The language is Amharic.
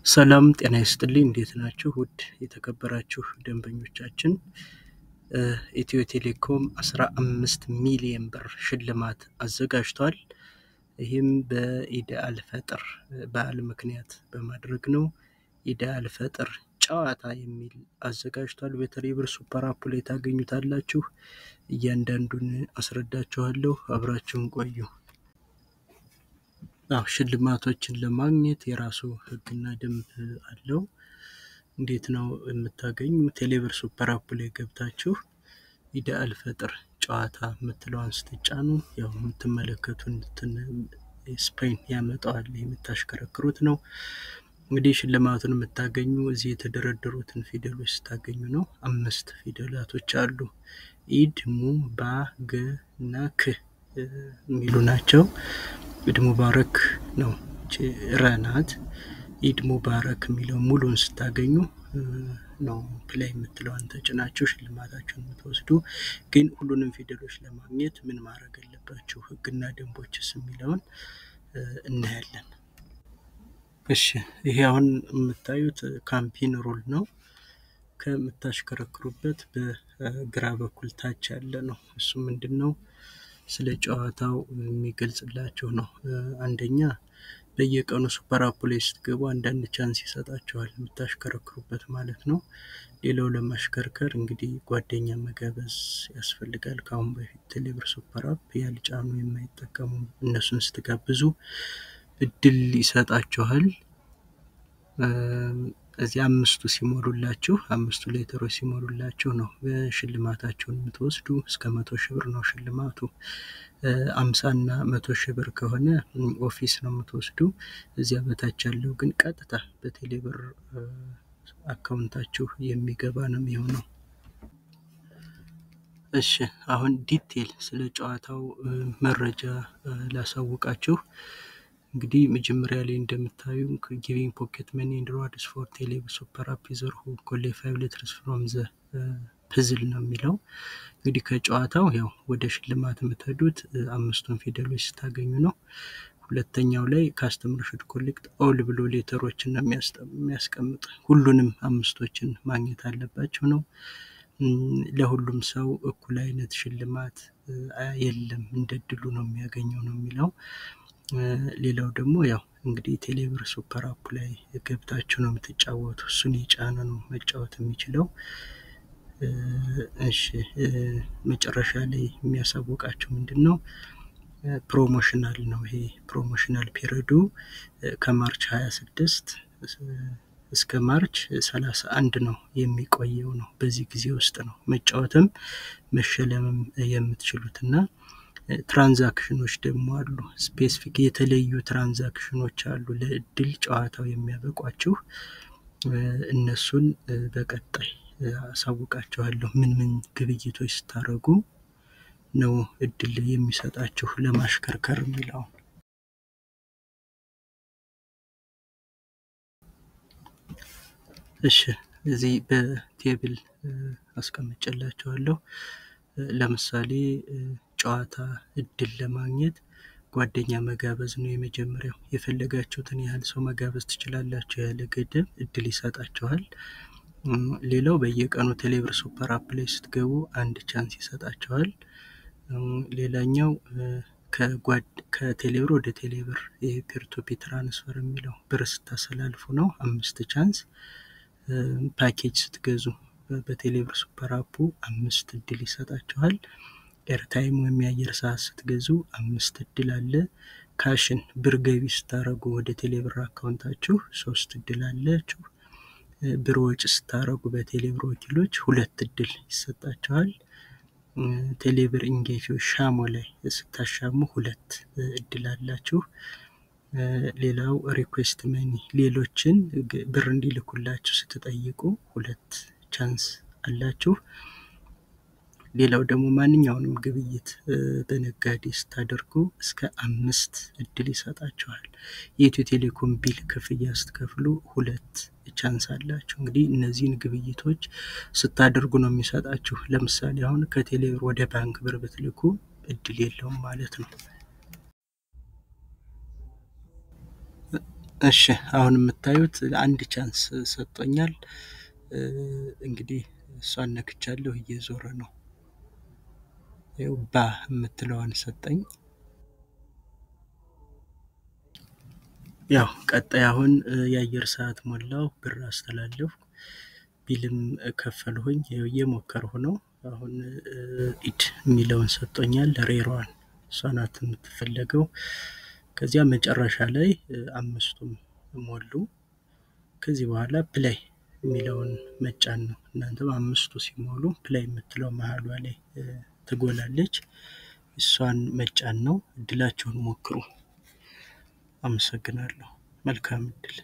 ሰላም ጤና ይስጥልኝ እንዴት ናችሁ? ውድ የተከበራችሁ ደንበኞቻችን፣ ኢትዮ ቴሌኮም 15 ሚሊዮን ብር ሽልማት አዘጋጅቷል። ይህም በኢድ አልፈጥር በዓል ምክንያት በማድረግ ነው። ኢድ አልፈጥር ጨዋታ የሚል አዘጋጅቷል። በቴሌብር super app ላይ ታገኙታላችሁ። እያንዳንዱን አስረዳችኋለሁ። አብራችሁን ቆዩ። አዎ፣ ሽልማቶችን ለማግኘት የራሱ ሕግና ደንብ አለው። እንዴት ነው የምታገኙ? ቴሌብር super app ላይ ገብታችሁ ኢድ አልፈጥር ጨዋታ የምትለዋን ስትጫኑ ያው የምትመለከቱትን screen ያመጣዋል። የምታሽከረክሩት ነው። እንግዲህ ሽልማቱን የምታገኙ እዚህ የተደረደሩትን ፊደሎች ስታገኙ ነው። አምስት ፊደላቶች አሉ። ኢድ፣ ሙ፣ ባ፣ ገ እና ክ የሚሉ ናቸው። ኢድ ሙባረክ ነው ረ ናት። ኢድ ሙባረክ የሚለው ሙሉን ስታገኙ ነው play የምትለዋን ተጭናችሁ ሽልማታችሁን የምትወስዱ። ግን ሁሉንም ፊደሎች ለማግኘት ምን ማድረግ አለባችሁ፣ ህግና ደንቦችስ የሚለውን እናያለን። እሺ፣ ይሄ አሁን የምታዩት campaign rule ነው። ከምታሽከረክሩበት በግራ በኩል ታች ያለ ነው። እሱ ምንድን ነው? ስለ ጨዋታው የሚገልጽላችሁ ነው። አንደኛ በየቀኑ super app ላይ ስትገቡ አንዳንድ chance ይሰጣችኋል፣ የምታሽከረክሩበት ማለት ነው። ሌላው ለማሽከርከር እንግዲህ ጓደኛ መጋበዝ ያስፈልጋል። ከአሁን በፊት ቴሌብር super app ያልጫኑ የማይጠቀሙ እነሱን ስትጋብዙ እድል ይሰጣችኋል። እዚህ አምስቱ ሲሞሉላችሁ፣ አምስቱ letter ኦች ሲሞሉላችሁ ነው ሽልማታችሁን የምትወስዱ። እስከ 100,000 ብር ነው ሽልማቱ። 50 እና 100,000 ብር ከሆነ office ነው የምትወስዱ። እዚያ በታች ያለው ግን ቀጥታ በቴሌብር account ኣችሁ የሚገባ ነው የሚሆነው። እሺ፣ አሁን detail ስለ ጨዋታው መረጃ ላሳውቃችሁ። እንግዲህ መጀመሪያ ላይ እንደምታዩ giving pocket money and rewards for ቴሌብር super app user who collect five letters from the puzzle ነው የሚለው። እንግዲህ ከጨዋታው ያው ወደ ሽልማት የምትሄዱት አምስቱን ፊደሎች ስታገኙ ነው። ሁለተኛው ላይ customer should collect all ብሎ letter ኦችን ነው የሚያስቀምጥ። ሁሉንም አምስቶችን ማግኘት አለባቸው ነው። ለሁሉም ሰው እኩል አይነት ሽልማት የለም፣ እንደ እድሉ ነው የሚያገኘው ነው የሚለው። ሌላው ደግሞ ያው እንግዲህ ቴሌብር super app ላይ ገብታችሁ ነው የምትጫወቱ። እሱን የጫነ ነው መጫወት የሚችለው። እሺ፣ መጨረሻ ላይ የሚያሳውቃችሁ ምንድን ነው? Promotional ነው። ይሄ promotional period ኡ ከ March 26 እስከ March 31 ነው የሚቆየው ነው። በዚህ ጊዜ ውስጥ ነው መጫወትም መሸለምም የምትችሉት። እና transaction ኖች ደግሞ አሉ። Specific የተለዩ transaction ኖች አሉ ለእድል ጨዋታው የሚያበቋችሁ። እነሱን በቀጣይ አሳውቃችኋለሁ። ምን ምን ግብይቶች ስታደርጉ ነው እድል የሚሰጣችሁ ለማሽከርከር የሚለውን። እሺ፣ እዚህ በ table አስቀምጬላችኋለሁ። ለምሳሌ ጨዋታ እድል ለማግኘት ጓደኛ መጋበዝ ነው የመጀመሪያው። የፈለጋችሁትን ያህል ሰው መጋበዝ ትችላላችሁ ያለ ገደብ እድል ይሰጣችኋል። ሌላው በየቀኑ ቴሌብር super app ላይ ስትገቡ አንድ chance ይሰጣችኋል። ሌላኛው ከቴሌብር ወደ ቴሌብር የ peer to peer transfer የሚለው ብር ስታስተላልፉ ነው አምስት chance። ፓኬጅ ስትገዙ በቴሌብር super app ኡ አምስት እድል ይሰጣችኋል። Airtime ወይም የአየር ሰዓት ስትገዙ አምስት እድል አለ። Cash ን ብር ገቢ ስታረጉ ወደ ቴሌብር account ኣችሁ ሶስት እድል አላችሁ። ብር ወጪ ስታረጉ በቴሌብር ወኪሎች ሁለት እድል ይሰጣችኋል። ቴሌብር engage ሻሞ ላይ ስታሻሙ ሁለት እድል አላችሁ። ሌላው request money ሌሎችን ብር እንዲልኩላችሁ ስትጠይቁ ሁለት chance አላችሁ። ሌላው ደግሞ ማንኛውንም ግብይት በነጋዴ ስታደርጉ እስከ አምስት እድል ይሰጣችኋል። የኢትዮ ቴሌኮም bill ክፍያ ስትከፍሉ ሁለት chance አላችሁ። እንግዲህ እነዚህን ግብይቶች ስታደርጉ ነው የሚሰጣችሁ። ለምሳሌ አሁን ከቴሌብር ወደ ባንክ ብር ብትልኩ እድል የለውም ማለት ነው። እሺ አሁን የምታዩት አንድ chance ሰጥቶኛል። እንግዲህ እሷን ነክቻለሁ፣ እየዞረ ነው። ይኸው ባ የምትለዋን ሰጠኝ። ያው ቀጣይ አሁን የአየር ሰዓት ሞላው፣ ብር አስተላለፍኩ፣ bill ም ከፈልሁኝ። እየሞከርሁ ነው። አሁን ኢድ የሚለውን ሰጥቶኛል። ሬሯን እሷ ናት የምትፈለገው። ከዚያ መጨረሻ ላይ አምስቱም ሞሉ። ከዚህ በኋላ play የሚለውን መጫን ነው። እናንተም አምስቱ ሲሞሉ play የምትለው መሀሏ ላይ ትጎላለች። እሷን መጫን ነው። እድላችሁን ሞክሩ። አመሰግናለሁ። መልካም እድል።